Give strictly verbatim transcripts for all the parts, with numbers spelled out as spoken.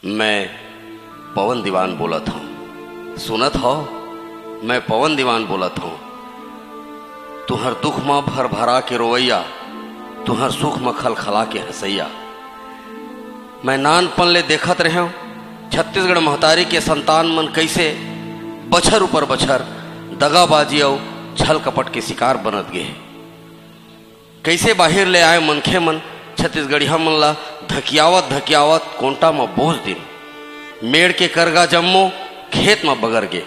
मैं पवन दीवान बोलत हूँ। सुनत हो, मैं पवन दीवान बोलत हूँ। तुहर दुख म भर भरा के रोवैया, तुहर सुख म खलखला के हंसैया। मैं नानपन ले देखत रहेंव, छत्तीसगढ़ महतारी के संतान मन कैसे बछर ऊपर बछर दगाबाजी अउ छल कपट के शिकार बनत गे हे। कैसे बाहिर ले आए मनखे मन छत्तीसगढ़िया मन ला धकियावत धकियावत कोंटा म बोस दिन। मेड़ के करगा जम्मो खेत म बगर गे।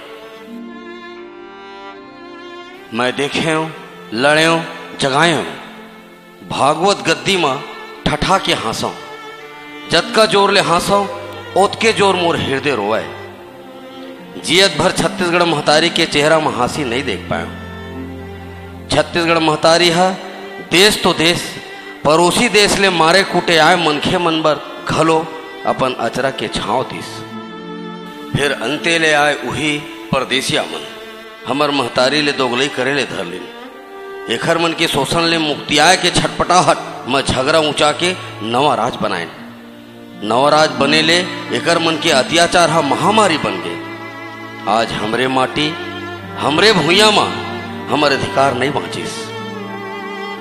मैं देखेंव, लड़ेंव, जगाएंव। भागवत गद्दी म ठठा के हाँसव। जतका जोर ले हाँसव, ओतके जोर मोर हिरदे रोवय। जियत भर छत्तीसगढ़ महतारी के चेहरा म हाँसी नइ देख पाएंव। छत्तीसगढ़ महतारी ह देश तो देश, परोसी देश ले मारे कूटे आए मनखे मन बर घलो अपन अचरा के छांव दिस। फेर अंते ले आए उही परदेसिया मन हमर महतारी ले दोगलई करे ले धर लिन। एखर मन के शोषण ले मुक्तियाए के छटपटाहट म झगरा ऊंचा के नवा राज बनाएन। नवा राज बने ले एकर मन के अत्याचार ह महामारी बन गे। आज हमरे माटी, हमरे भुइयां म हमर अधिकार नइ बांचिस।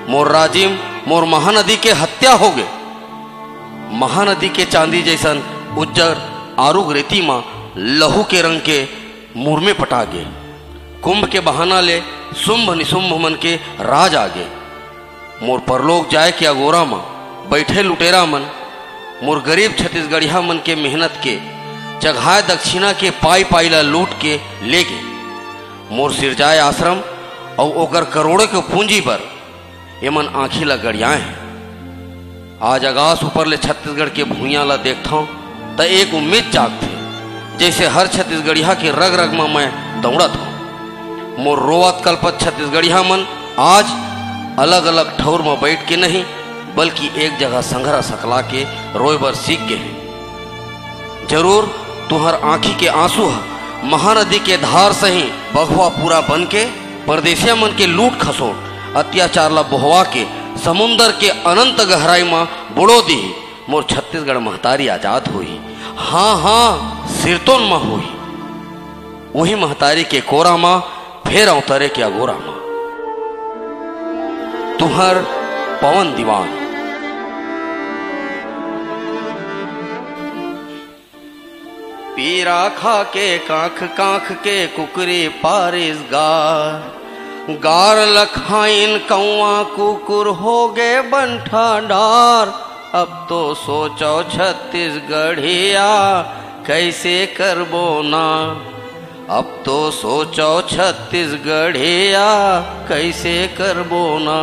मोर राजिम, मोर महानदी के हत्या होगे। महानदी के चांदी जइसन उज्जर आरुग रेती म लहू के रंग के मुरमे पटा गे। कुंभ के बहाना ले शुंभ निशुंभ मन के राज आगे। मोर परलोक जाए के अगोरा म बइठे लुटेरा मन मोर गरीब छत्तीसगढ़िया मन के मेहनत के चघाए दक्षिणा के पाई पाई ला लूट के ले गे। मोर सिरजाए आश्रम अउ ओकर करोड़ों के पूंजी बर एमन आंखी ला गड़ियाए हें। आज अगास ऊपर ले छत्तीसगढ़ के भुइयां ला देखथंव, त एक उम्मीद जागथे, जइसे हर छत्तीसगढ़िया के रग रग म मैं दौड़त हंव। मोर रोवत कलपत छत्तीसगढ़िया मन आज अलग-अलग ठउर म बइठ के नहीं, बल्कि एक जगह संघरा सकला के रोए बर सीख गे हें। जरूर तुंहर आंखी के आंसू ह महानदी के धार सही बघवा पूरा बन के परदेसिया मन के लूट खसोट, अत्याचार ला बोहवा के समुंदर के अनंत गहराई म बुड़ो दिही। मोर छत्तीसगढ़ महतारी आजाद होही। हाँ, हाँ, सिरतोन म होही। उही महतारी के कोरा म फेर अवतरे के अगोरा म। तुंहर पवन दीवान। पीरा खा के कांख कांख के कुकरी पारिस गार। गार ल खाइन कौआ कुकुर होगे बंठा डार। अब तो सोचो छत्तीसगढ़िया कैसे करबो ना। अब तो सोचो छत्तीसगढ़िया कैसे करबो ना।